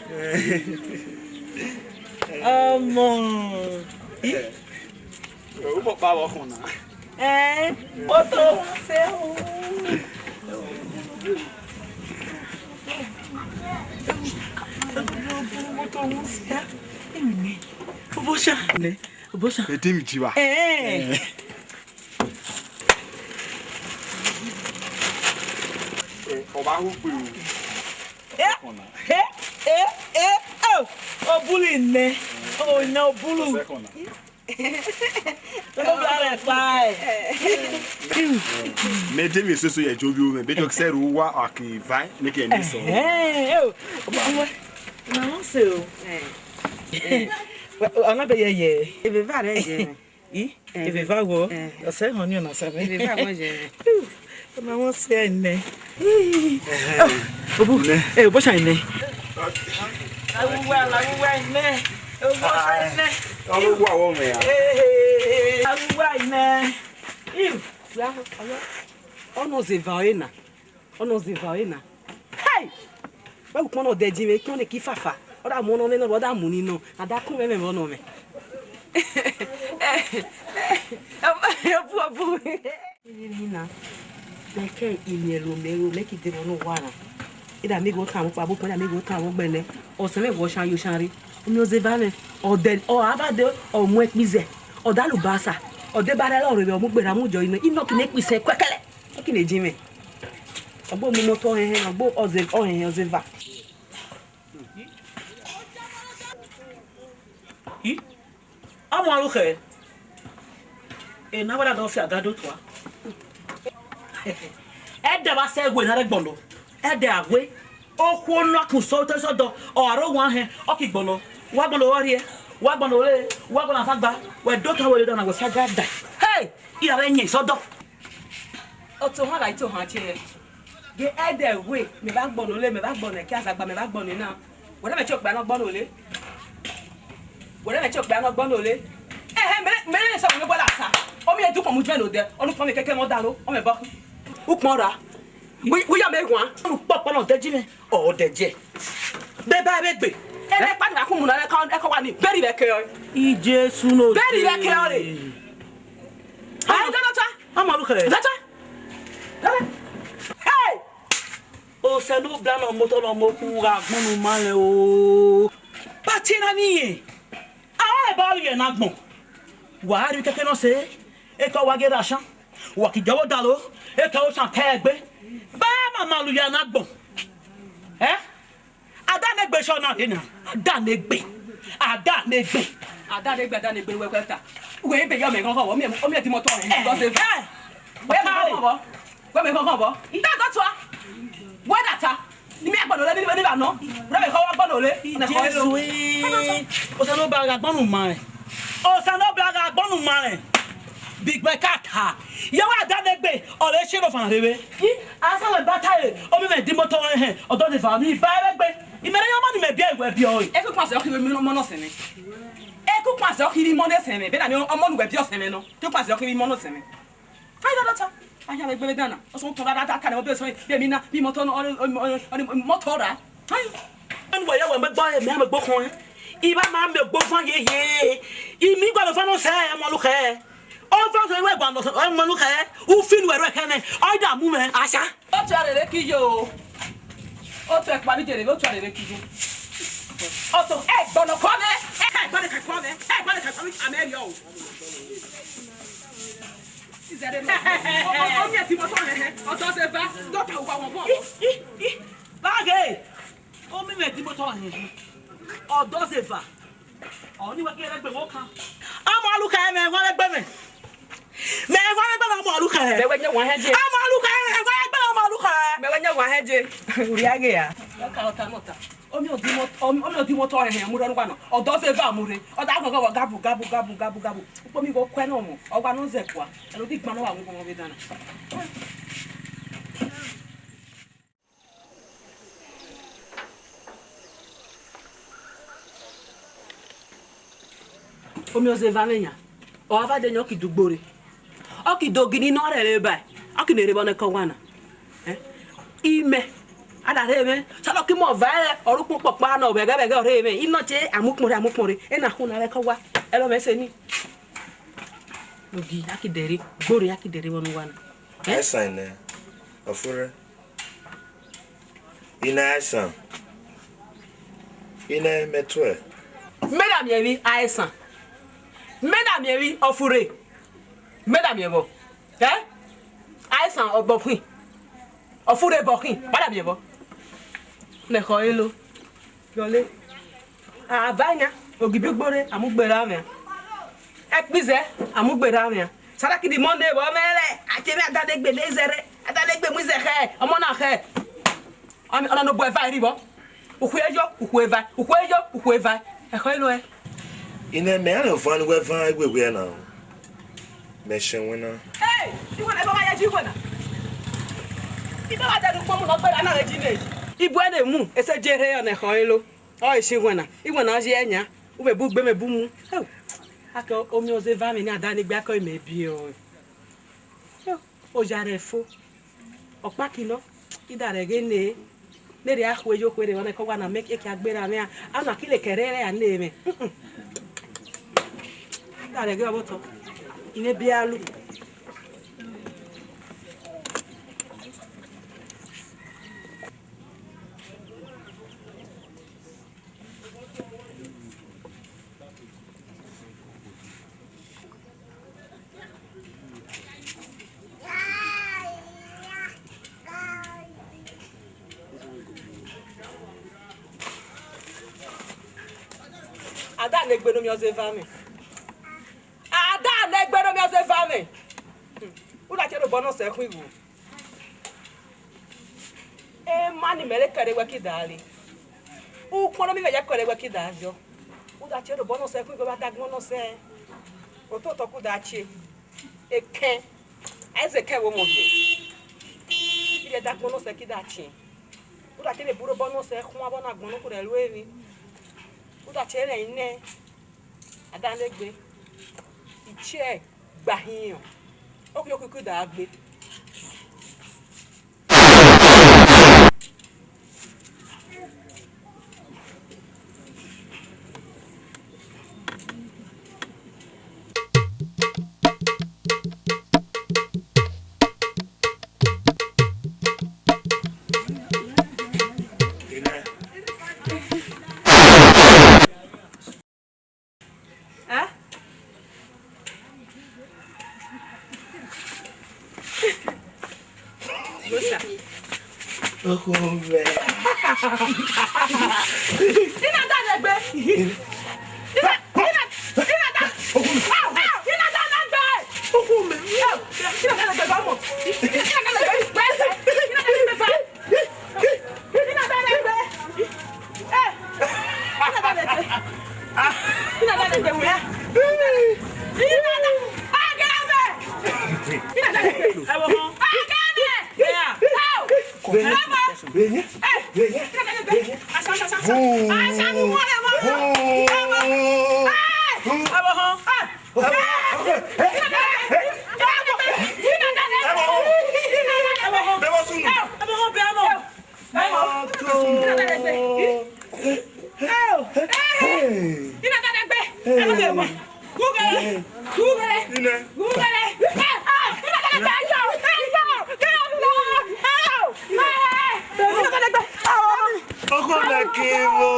Ẹ. Ọmọ. Ẹ. Ẹ, ó bọ̀ pa wọ́n kàn náà. Ẹ, ó tó ṣe o. Ó tó wọ́n ṣe á. Èmi ni. Ó bọ́ ṣá. Ó bọ́ ṣá. Ẹ dé mi jí wa. Ẹ. Ẹ. Ẹ, ọba ó pè o. Ẹ, ẹ, ẹ, ẹ, ọ. Obulu nẹ. Ọ nẹ obulu. Ọsẹ kan náà. Mẹ de mi soso ye jo bi o mẹ, be do se ru wa aki vai, make e ni so. Eh, eh, o. Na won se o. Ona be ye ye. Ebe va re ye. I, ebe va wo. Ose hon ni ona sa me. Ebe va wo ye. Ona won se ne. Obu, eh, obo sha ne. Awuwa, awuwa ne. Obo sha ne. Awuwa wo me ya. Eh, awuwa ne. Iu, ya, ya. Ono ze va ena. Ono ze va ena. Hey! Wẹ ukpọn nọ dẹ ji mwẹ, ikpọn ne ki fafa. Ọ da mu ọnọ mwẹ nọ, ọ da mu ni nọ, a da kun mwẹ mwẹ ọnọ mwẹ. Obu, obu. Ina, mẹ ke imiẹn ro mẹ ro, mẹ ki de vbọ ne uwa na. Ida mi gho tan vbe okpabukpọn, ida mi gho tan vbe ogbẹnẹ. Ọsẹ mwẹ vbe ọshan ye ọshan re. Omiẹn ozeva mwẹ, ọ dẹ, ọ a va de, ọ mu ẹkpi zẹ, ọ da alubasa, ọ de ba rẹ ọrhuẹ, ọ mu gberra mu jọ ine, inọ ki ne kpi sẹ kẹkẹlẹ. Ọ ki ne ji mwẹ. Ọgbo mu moto ọhẹnhẹn, ọgbo ọzẹ, ọhẹnhẹn ọzeva. Hi? Ama ru khẹ. Ena wẹ da dọ fi aga do tua. Ẹdẹ vba sẹ ẹwe na rẹ gbọnọ. Ẹdẹ a we. Okhuo nọ a kun sọ otọ sọdọ. Ọ aro wan hẹn, ọ ki gbọnọ. Wa gbọnọ vbe ọ rrie, wa gbọnọ vbe, wa gbọnọ asagba. Wẹ do ta wẹ le dọ na wẹ saga da. Hey! Ira vbe yẹn sọdọ. Ọtọhan gha itohan tie. Ghe ẹdẹ we, mẹ vba gbọnọ le, mẹ vba gbọnọ ẹki azagba, mẹ vba gbọnọ ena. Wẹ na mẹ tie okpia nọ gbọnọ le. Wẹ na mẹ tie okpia nọ gbọnọ le. Ẹhẹ, mẹ, mẹ rẹn sa wẹ ne bọla sa. Ọ mie du ukpọn mu jẹ ne odẹ, ọ ne ukpọn mẹ kẹkẹ mẹ ọ da ro, ọ mẹ bọ. Ukpọn ra. Wi, wi ya mẹ guan. Ukpọ kpọ nọ dẹ ji mẹ. Ọ dẹ jẹ. Bẹba vbe gbe. Ẹnẹ kpa ni a khu mu na ẹkọ, ẹkọ wa ni. Bẹri vbe kẹ ọre. I Jesu no. Bẹri vbe kẹ ọre. Ayi dọdọ ta. Ama ru khẹ. Dọta. Hey! Osanobua nọ motọ nọ mokhu gha gbọnọ ma lẹ o. Pati na ni yẹn. Awa eba ru ye na gbọn. Wa ri keke nọ sẹ, ekọ wa ghe ra shan. Wa ki jọ vbe odaro, ekọ osan kẹ egbe. Ba mama lu ya na gbọn. Eh? Ada ne gbe sọ na de na. Ada ne gbe. Ada ne gbe. Ada ne gbe, ada ne gbe, wẹ wẹ ta. Wẹ ebe yọ mẹ ghọn ghọn, ọ mie, ọ mie di motọ hẹn. Eh, eh. Wẹ mẹ ghọn ghọn vbọ. Wẹ mẹ ghọn ghọn vbọ. Nda dọ tua. Wẹ da ta. Ni mi agbọnọ le, ni, ni ba nọ. Wẹ mẹ ghọn wa gbọnọ le. Na kọ elo. Jesu, eh. Osanobua gha gbọnọ ma rẹn. Osanobua gha gbọnọ ma rẹn. Bi gbe ka ta. Ye wa ada ne gbe, ọ re ṣe ro fan rere. Asa wẹ ba ta re, ọ mie mwẹ di motọ hẹn, ọdọ de va mi ba ẹre gbe. Imẹ rẹ yọ ọmọ ni mẹ biẹ wẹ biẹ ọre. Eku kpasẹ ọkhi vbe mọ nọ sẹ mwẹ. Eku kpasẹ ọkhi vbe mọ nọ sẹ mwẹ. Bẹdẹ ni ọmọ nu wẹ biẹ ọsẹ mwẹ nọ. Eku kpasẹ ọkhi vbe mọ nọ sẹ mwẹ. Ayi dọdọ ta. Ayi vbe gbe vbe dana. Ọsọ tọ ra ra ta ne obe sọ. Bẹ mi na, mi motọ nọ, ọ, ọ, ọ, ọ, motọ ra. Ayi. Enu wẹ yẹ wẹ mẹ gbọ, mẹ mẹ gbọ khọn. Iba ma mẹ gbo van ye ye. Imi gba van nọ sẹ, ẹ mọ lu khẹ. Ọ van sẹ wẹ gba nọ sẹ, ẹ mọ lu khẹ. U fi nu ẹrọ ẹkhẹ nẹ. Ọ da mu mẹ. Asa. Otu arere ki yo. Otu ẹkpa bi jere, otu arere ki yo. Ọtọ, ẹ gbọnọ kọ mẹ, ẹ gbọnọ kọ mẹ, ẹ gbọnọ kọ mẹ, amẹ yọ. Izere no. Ọ, ọ, ọ, mi ẹ ti motọ hẹn hẹn, ọdọ ze va, dọta uwa wọn bọ. Ih, ih, ih, baghe. Ọ mie mwẹ di motọ hẹn hẹn, ọdọ ze va. Ọ ni wẹ ghi ẹre gbe vbe okan. Ama lu khẹ, mẹ wan vbe gbe mẹ. Mẹ wan vbe gbe mẹ, ama lu khẹ. Mẹ wẹ nyẹ wan hẹ je. Ama lu khẹ, mẹ wan vbe gbe mẹ, ama lu khẹ. Mẹ wẹ nyẹ wan hẹ je. Uri aghe ya. Ọka, ọka, ọka. Ọ mie ọ di motọ, ọ mie ọ di motọ hẹn hẹn, mu rre ọnukpa nọ. Ọdọ ze va mu rre. Ọ da ghọghọ gabu, gabu, gabu, gabu, gabu. Ukpo mi gho kuẹ nọ mọ. Ọ gba nọ zẹ kua. Ẹro di gban nọ wa mu kọmọ vbe dana. Omiọzeva mwẹ yan, ọ gha va de yan, ọ ki dugbo re, ọ ki do gini nọ rẹre ba, ọ ki ne rre vbọ nẹ ke owa na. Eh? Imẹ, a da rre mwẹ, sẹ ọ ki mu ọva ẹre, ọ ru ukpọn kpọkpa nọ, vbe ẹghẹ vbe ẹghẹ ọ rre mwẹ, I nọ tie, a mu ukpọn rre, a mu ukpọn rre, ena khu na rre ke owa, ẹre ọ mwẹ sẹ ni. Ogi, a ki dẹ rre, gbo re, a ki dẹ rre vbọ ne uwa na. Eh? Ẹsan nẹ, ọ fo rre. I na ẹsan. I na mẹ tuẹ. Mẹ da miẹn emwi Aesan. Mẹ da miẹn emwi Ọfure. Mẹ da miẹn vbọ. Eh? Aesan ọbọ khin. Ọfure bọ khin. Mẹ da miẹn vbọ. Nẹ khọ elo. Yọle. Ava yan, ogi bi ugbo rre, a mu gberra mwẹ. Ẹkpizẹ, a mu gberra mwẹ. Saraki the Monday vbe ọ mwẹ rẹ, a tie mwẹ Adanegbe ne zẹrẹ, Adanegbe mu izẹ khẹ, ọmọ na khẹ. Ọmọ, ọna nọ bu eva rri vbọ. Ukhue yo, ukhue eva, ukhue yo, ukhue eva. Ẹkhọ elo ẹ. I na mẹ a lẹ van wẹ van iwevwi na. Mẹ shẹ wẹ na. Hey, iwẹ na, ẹ bọ gha ya ji iwẹ na. I do gha dẹ ne ukpọn mu nọ gberra na rre ji ne. Ibu ẹre mu, ese je rre ọna ẹkhọ elo. Ọ e si iwẹ na, iwẹ na ọ ye yan, u vbe bu gbe mẹ bu mu. Ẹo, akẹ omiọzeva mwẹ ni Adanegbe akẹ ọ mẹ biẹ ọe. Ẹo, oya rẹ fo, ọkpa ki nọ, I da rẹ ghe ne, ne rhia khue yo khuere vbọ nẹ ke owa na mẹ ekia gberra mwẹ a, a na ki le kẹrẹ rẹ a ne mwẹ. Mm-mm. I da rẹ ghe ọvbotọ, I mwẹ biẹ a lu. Adanegbe ne omiọzeva mwẹ. Adanegbe ne omiọzeva mwẹ. U da tie robọ nọ sẹ khuan igho. Emwa ne imẹ re kẹre wẹ ki da re. Ukpọn ne mẹ ya kẹre wẹ ki da yọ. U da tie robọ nọ sẹ khuan igho, vbe a da gbọn nọ sẹ. Ototọ ku da tie. Ekẹn. Aizẹ ekẹn vbe ọmọ hiẹ. I rhie da gbọn nọ sẹ ki da tie. U da tie vbe bu robọ nọ sẹ khuan vbọ na gbọn nọ ku rẹ ru emwi. U da tie rẹn nẹ. Adanegbe, ichẹ gba hin, okiekie da gbe. Eh? Rosa. Okhuo mwẹ. I na Adanegbe. I na, I na, I na Da-, au, au, I na Adanegbe. Okhuo mwẹ. Au, I na Adanegbe, vamọ. I na Adanegbe, vamọ. Okhuo mwẹ ke vbo.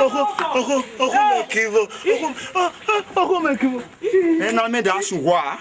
Okhuo, okhuo, okhuo mwẹ ke vbo. Okhuo, okhuo mwẹ ke vbo. Ena mẹ da shu wa.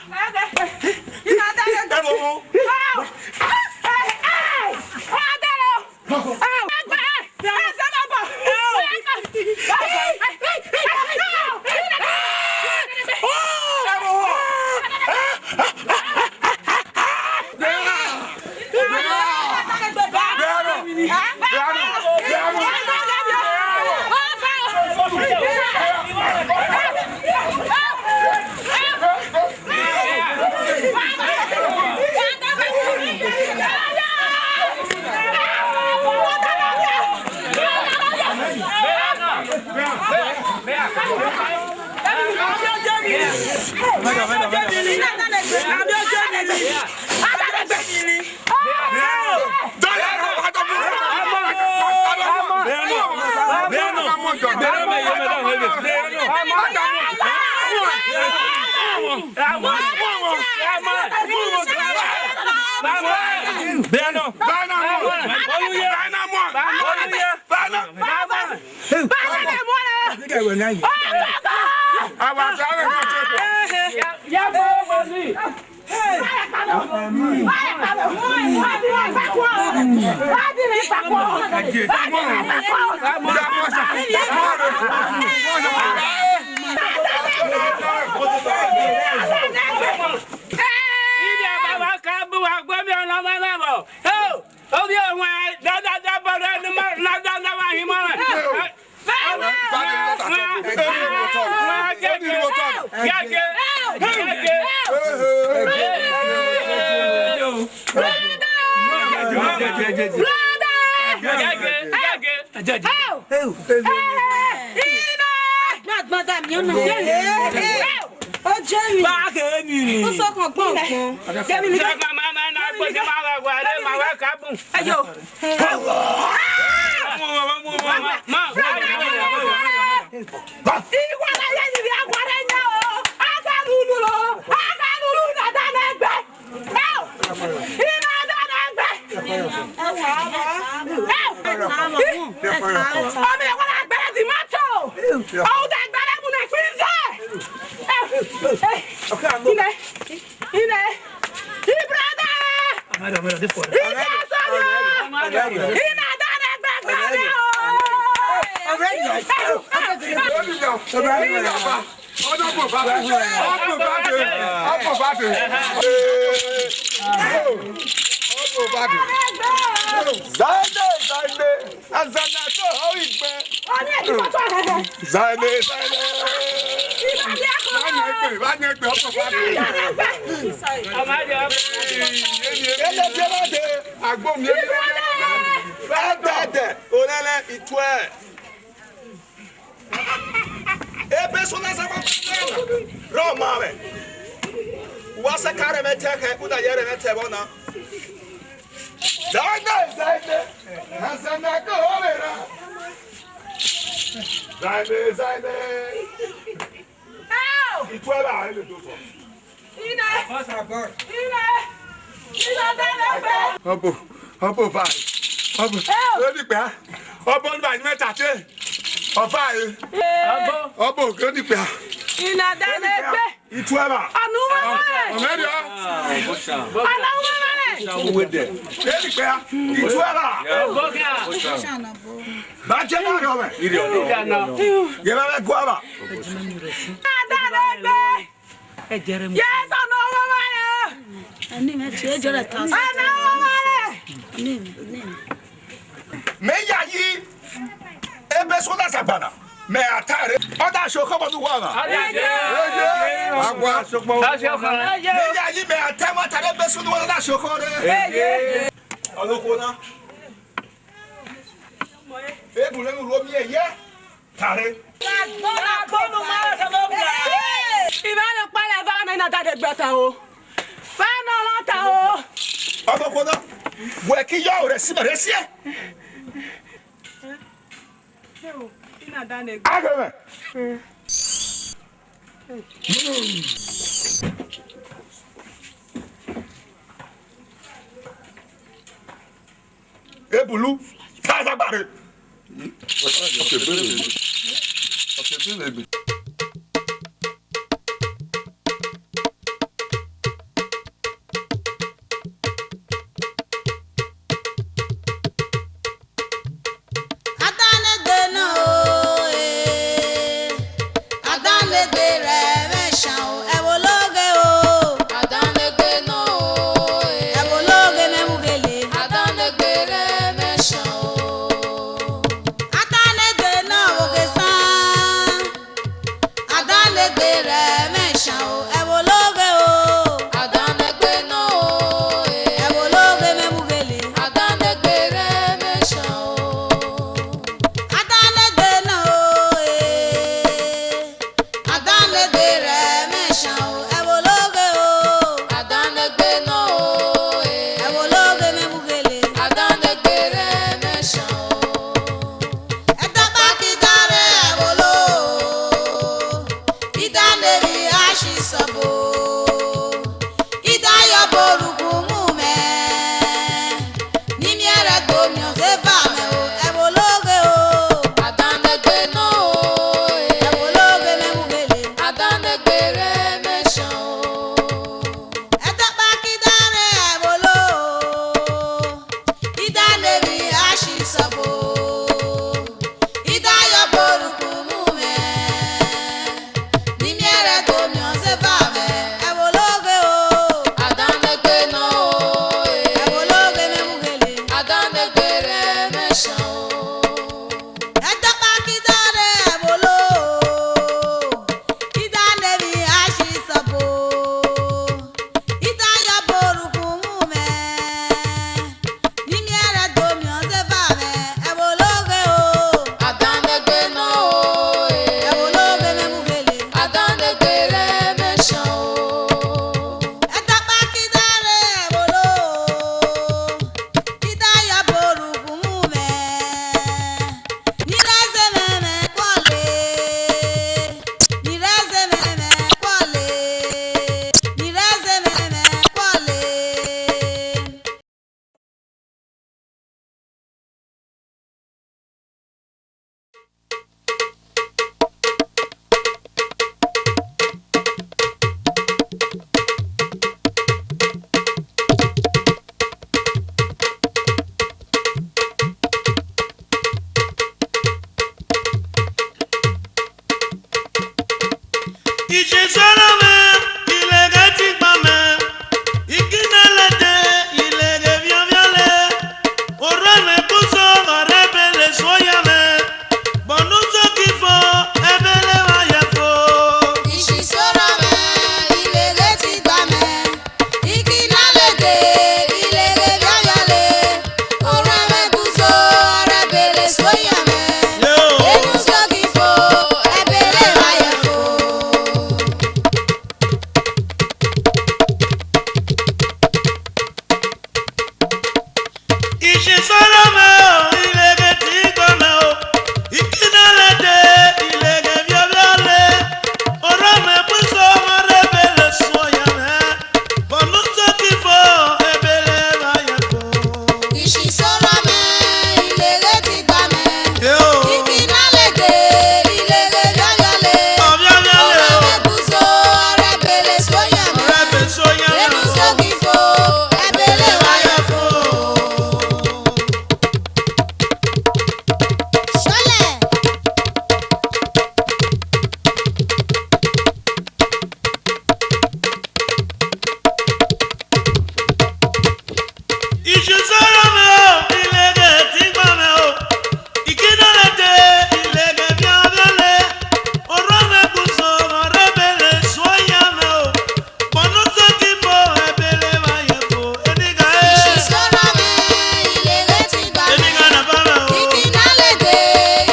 Ó jẹ́ mi. Ó sọ kan gbọ́n kan. Jẹ́ mi ní. Ayo. Ìwọ la yẹ yìí agbára yẹn o. Agbárùlù o. Agbárùlù dada lẹ́gbẹ̀ẹ́. Ina dada lẹ́gbẹ̀ẹ́. Ọmọ ìwọ la gbẹrẹ di mọ́tò. Ọ̀hún dá gbẹrẹ mu ní pínzẹ̀. Ilẹ̀. Ilẹ̀. Ibrada. Ibrada. Ina dada lẹ́gbẹ̀ẹ́ gbẹrẹ o. Zaide, Zaide. Azana to ho igbe. Zaide, Zaide. Bá yẹn pè, bá yẹn pè, ọkọ̀ bá dé. Ele jẹ́ bá dé, àgbo mi. Bá dẹ̀ dẹ̀, olele, ìtú ẹ̀. Ebe so na sama roma we. Wa se kare me te ke, una yere me te bona. Zaide, Zaide. Azana ko olera. Zaide, Zaide. Ìtú ẹ̀ bá, ẹ̀ lè tó sọ. Ine. Ine. Ine dada lẹ́gbẹ̀ẹ́. Ọbọ, ọbọ vai. Ọbọ. Ó ní pé, ọbọ ní báyìí mẹ́ta tẹ́. Ọfà yìí. Ọbọ, ó ní pé. Ina dada lẹ́gbẹ̀ẹ́. Ìtú ẹ̀ bá. Anu wa wa. Ọmọ ẹ̀ dì ọ́. Anu wa wa lẹ̀. Ó ní pé. Ìtú ẹ̀ bá. Bá jẹ́ náà yọ mẹ́. Yẹ bá bẹ gọ́ ẹ̀ bá. Ina dada lẹ́gbẹ̀ẹ́. Yes, I know, mama. Ani me fi ejora ta. I know, mama. Ni, ni. Me ya yi. Ebe so na sagbana. Me atare. Ọda so ko bodu wa na. Agwa. Me ya yi me atare, mo atare ebe so na wa na so ko re. Oloko na. Ebu le mu ro mi eye. Tare. Ìbá lọ pa ẹ̀, bá náà iná jáde gbẹ ta o. Bá náà lọ ta o. Ọmọ kò náà, wẹ̀ kí yọ rẹ̀ sí bẹ̀rẹ̀ sí ẹ̀. Iná dáná gbẹ. Agbẹ̀rẹ̀. Ebulu, ta ẹ sagbare. Adanegbe na o, eh. Adanegbe rẹ mẹ shan o, ẹ wo loghe o. Adanegbe na o, eh. Ẹ wo loghe mẹ mu ghele. Adanegbe rẹ mẹ shan o. Adanegbe na o, ghe san. Adanegbe rẹ mẹ shan o, ẹ wo loghe o. Adanegbe na o, eh. Ẹ wo loghe mẹ mu ghele. Adanegbe rẹ mẹ shan o. Adanegbe na o, eh. Adanegbe Ishi sọlọmẹ, ileghe ti gba mẹ, ikina lẹdẹ, ileghe via via le, orhu ẹmwẹ kuso, ọrẹ bele suo ya mẹ, bọnu so ki fo, ẹbele vba ye fo. Ishi sọlọmẹ, ileghe ti gba mẹ, ikina lẹdẹ, ileghe via via le, orhu ẹmwẹ kuso, ọrẹ bele suo ya mẹ, bọnu so ki fo, ẹbele vba ye fo. Ishi sọlọmẹ o, ileghe ti gba mẹ o, ikina lẹdẹ, ileghe via via le, orhu ẹmwẹ kuso, ọrẹ bele suo ya mẹ, bọnu so ki fo, ẹbele vba ye fo. Ishi sọlọmẹ, ileghe ti gba mẹ, ikina lẹdẹ, ileghe via via le, orhu ẹmwẹ kuso, ọrẹ bele suo ya mẹ, bọnu so ki fo, ẹbele vba ye fo. Sọlẹ. Ishi sọlọmẹ o, ileghe ti gba mẹ o, ikina lẹdẹ, ileghe via via le, orhu ẹmwẹ kuso, ọrẹ bele suo ya mẹ o, bọnu so ki fo, ẹbele vba ye fo, enigha e. Ishi sọlọmẹ, ileghe ti gba mẹ, enigha na ba mẹ o, ikina lẹdẹ,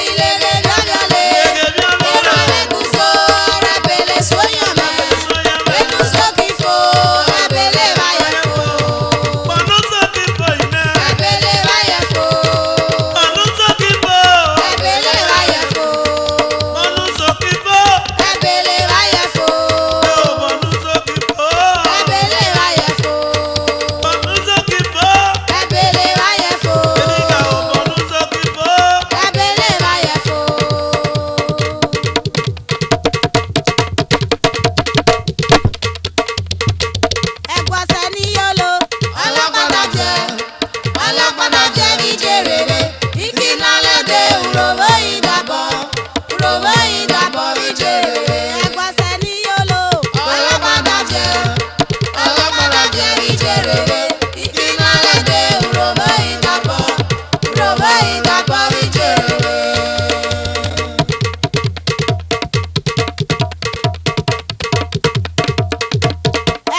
ileghe via via le, ileghe via via le, orhu ẹmwẹ kuso, ọrẹ bele suo ya mẹ, bọnu so ki fo, ẹbele vba ye fo. Bọnu so ki fo ine, ẹbele vba ye fo. Bọnu so ki fo, ẹbele vba ye fo. Bọnu so ki fo, ẹbele vba ye fo. Yo, bọnu so ki fo, ẹbele vba ye fo. Bọnu so ki fo, ẹbele vba ye fo. Enigha o, bọnu so ki fo, ẹbele vba ye fo. Ẹguọsẹ ni yolo, ọlọkpa da viẹ, ọlọkpa da viẹ vbe Ijerere, ikina lẹdẹ, urovbo i dabọ, urovbo i dabọ vbe Ijerere, ẹguọsẹ ni yolo, ọlọkpa da viẹ, ọlọkpa da viẹ vbe Ijerere, ikina lẹdẹ, urovbo i dabọ, urovbo i dabọ vbe Ijerere.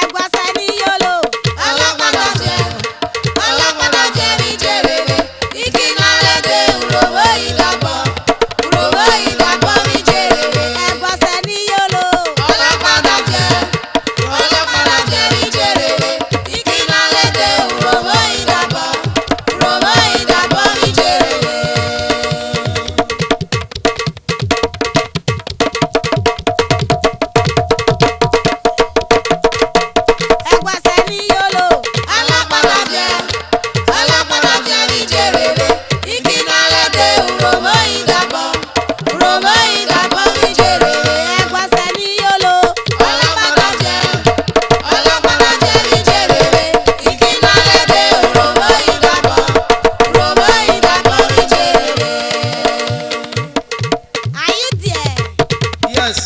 Ẹguọsẹ ni yolo, ọlọkpa da viẹ, ọlọkpa da viẹ vbe Ijerere, ikina lẹdẹ, urovbo i dabọ, urovbo i dabọ vbe Ijerere. Ẹguọsẹ ni yolo, ọlọkpa da viẹ, ọlọkpa da viẹ vbe Ijerere, ikina lẹdẹ, urovbo i dabọ, urovbo i dabọ vbe Ijerere. Ẹguọsẹ ni yolo, ọlọkpa da viẹ, ọlọkpa da viẹ vbe Ijerere, ikina lẹdẹ, urovbo i dabọ, urovbo i dabọ vbe Ijerere. Ẹguọsẹ ni yolo, ọlọkpa da viẹ, ọlọkpa da viẹ vbe Ijerere, ikina lẹdẹ, urovbo i dabọ, urovbo i dabọ vbe Ijerere. Are you there? Yes.